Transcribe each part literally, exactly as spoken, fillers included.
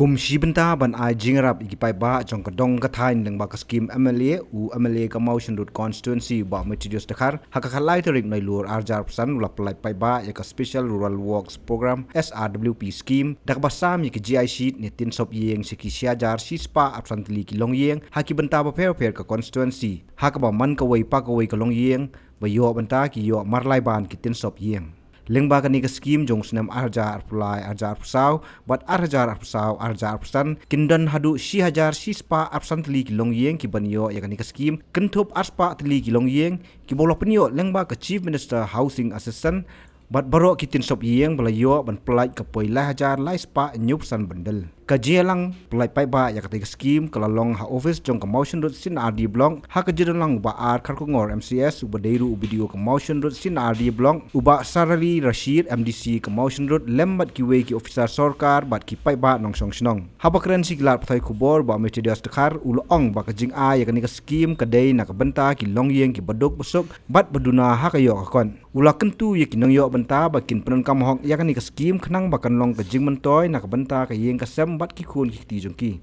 Kum shi bynta ban ai jingïarap ïa ki paidbah jong ka dong ka thaiñ lyngba ka skhim M L A, u M L A ka Mawshynrut Constituency, Bah Methodius Dkhar, ha ka khatlai tarik Nailur arhajar arphew san u la pynlait paidbah ïa ka Special Rural Works Programme, S R W P scheme, da kaba sam ïa ka G I sheet ne tin sop ïing sha ki shi hajar shispah arphew san tylli ki longïing ha ki bynta bapher bapher ka constituency, ha kaba man kawei pa kawei ka longïing ba ïoh bynta ki ïoh mar lai ban ki tin sop ïing. Lyngba kane ka skhim jong u snem arhajar arphew lai arhajar arphew saw bad arhajar arphew saw arhajar arphew san, kin don haduh shi hajar shispah arphew san tylli ki longïing ki ban ïoh ïa kane ka skhim, kynthup arspah tylli ki longïing kiba la pynïoh lyngba ka Chief Minister Housing Assistance, bad baroh ki tin sop ïing ba la ïoh ban pynlait ka poi lai hajar lai spah hynñiewphew san bundle. Ka jingïalang pynlait paidbah ïa katei ka skhim ka la long ha office jong ka Mawshynrut C and R D Block, ha ka jingdonlang u Bah R Kharkongor M C S, uba dei ruh u B D O ka Mawshynrut C and R D Block, u Bah Sarali Rashid, M D C ka Mawshynrut, lem bad kiwei ki officer sorkar bad ki paidbah nongshong shnong. Haba kren sha ki lad pathai khubor, Bah Methodius Dkhar u la ong ba ka jingai ïa kane ka skhim ka dei na ka bynta ki longïing kiba duk ba suk bad ba duna ha ka ïoh ka kot. U la kyntu ïa ki nongïoh bynta ba kin pyndonkam hok ïa kane ka skhim khnang ba kan long ka jingmyntoi na ka bynta ka ïing ka sem bad ki khun ki kti jong ki.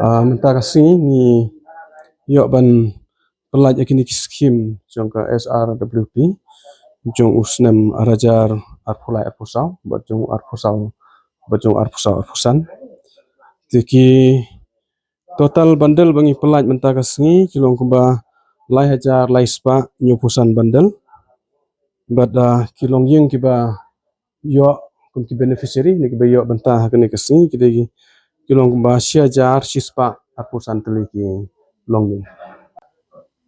Ah, mynta ka sngi ngi ïoh ban pynlait ïa kine ki skhim jong ka S R W P jong u snem arhajar arphew lai arphew saw bad jong u arphew saw bad jong u arphew saw arphew san. Te ki total bundle ba ngi pynlait mynta ka sngi ki long kumba lai hajar lai spah hynñiewphew san bundle. Bad, ah, ki longïing kiba ïoh kum ki beneficiary ne kiba ïoh bynta ha kane ka sngi ki dei ki, ki long kumba shi hajar shispah arphew san tylli ki longïing.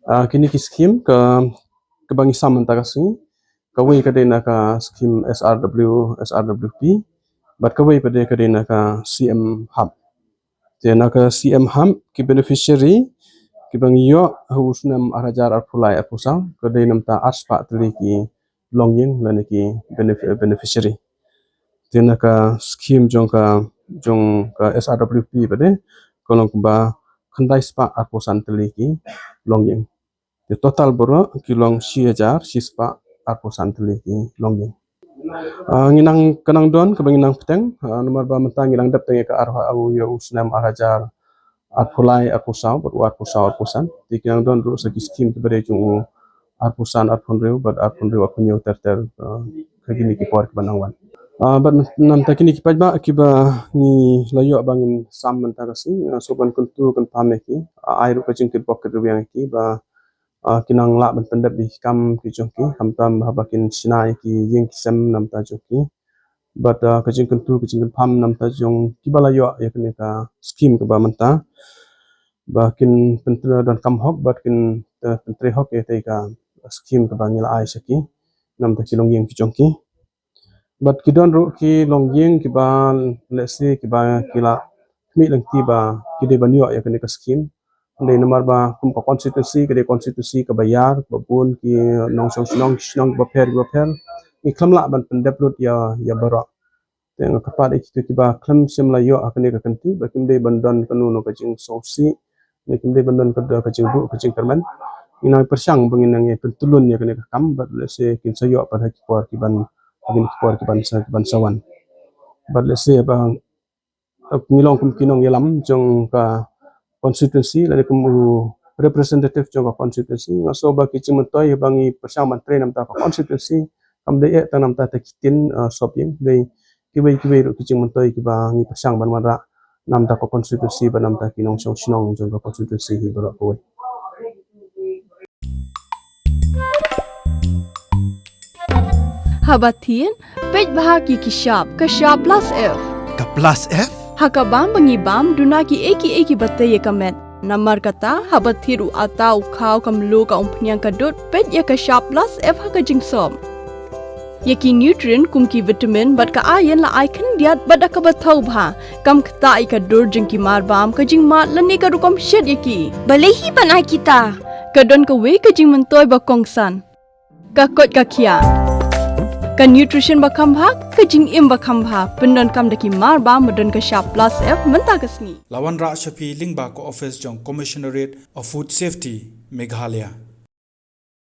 Ah, kine ki skhim ka, kaba ngi sam mynta ka sngi, kawei ka dei na ka skhim S R W, S R W P, bad kawei pat ka dei na ka C M HUB. Te na ka C M HUB ki beneficiary kiba ngi ïoh ha u snem arhajar arphew lai arphew saw ka dei namar arspah tylli ki longïing lane ki benef-, beneficiary. Te na ka skhim jong ka, jong ka S R W P pat ka long kumba khyndai spah arphew san tylli ki longïing. Te total baroh ki long shi hajar shispah arphew san tylli ki longïing. Ah, ngi nang, ka nang don kaba ngi nang bteng, ah, namar ba mynta ngi nang dep teng ïa ka ar, ïa u snem arhajar arphew lai arphew saw bad u arphew saw arphew san. Te ki nang don ruh sa ki skhim kiba dei jong u arphew san arphew hynriew bad arphew hynriew arphew hynñiew ter ter, ah, ha kine ki por kiba nang wan. Ah, bad namar ta kine ki paidbah kiba ngi la ïoh ba ngin sam mynta ka sngi, ah, sngewbha ban kyntu kynpham ïa ki, ah, ai ruh ka jingkyrpad kyrpad ïa ki ba, ah, kin nang lah ban pyndep ïa ki kam ki jong ki, khamtam haba kin shna ïa ki ïing ki sem namar ta jong ki. Bad, ah, ka jingkyntu ka jingkyrpad namar ta jong kiba la ïoh ïa kane ka skhim kaba mynta ba kin pyntrei donkam hok bad kin, eh, pyntrei hok ïa katei ka skhim kaba ngi la ai sha ki namar ta ki longïing ki jong ki. Bad ki don ruh ki longïing kiba lehse kiba ki la khmih lynti ba ki dei ban ïoh ïa kane ka skhim. Dei namar ba kum ka constituency ka dei constituency kaba ïar, ba bun ki nongshong shnong, shnong bapher bapher. Ngi khlem lah ban pyndep lut ïa, ïa baroh. Te nga kyrpad ïa kito kiba khlem shym la ïoh ha kane ka kynti ba kim dei ban don kano kano ka jingsngewsih, ne kim dei ban don ka, ka jingbuh ka jingkyrmen. Ngi nang pyrshang ba ngin nang pyntylun ïa kane ka kam bad lehse kin sa ïoh pat ha ki por kiban, ha kine ki por kiban sa, kiban sa wan. Bad lehse ba, eh, ngi long kum ki nongïalam jong ka constituency lane kum u representative jong ka constituency, nga sngew ba ki jingmyntoi ba ngi pyrshang ban trei namar ta ka constituency kam dei eh tang namar ta ki tin, eh, sop ïing, dei kiwei kiwei ruh ki jingmyntoi kiba ngi pyrshang ban wanrah namar ta ka constituency bad namar ta ki nongshong shnong jong ka constituency hi baroh kawei. Haba thied, peit bha ki ki shap, ka shap plus F. Ka plus F? Ha ka bam ba ngi bam, duna kiei kiei kiba tei ïa ka met. Namar kata, haba thied u atta, u khaw, ka mluh, ka umphniang, ka dud, peit ïa ka shap plus F ha ka jingsop. Ïa ki nutrient kum ki vitamin bad ka iron la ai khyndiat bad da kaba thaw bha. Kam ktah ïa ka dur jong ki mar bam, ka jingmad lane ka rukom shet ïa ki. Balei hi ban ai kita? Ka don kawei ka jingmyntoi ba kongsan. Ka koit ka khiah. Ka nutrition ba kham bha, ka jingim ba kham bha. Pyndonkam da ki mar bam ba don ka shap plus F mynta ka sngi. La wanrah sha phi lyngba ka office jong Commissionerate of Food Safety, Meghalaya.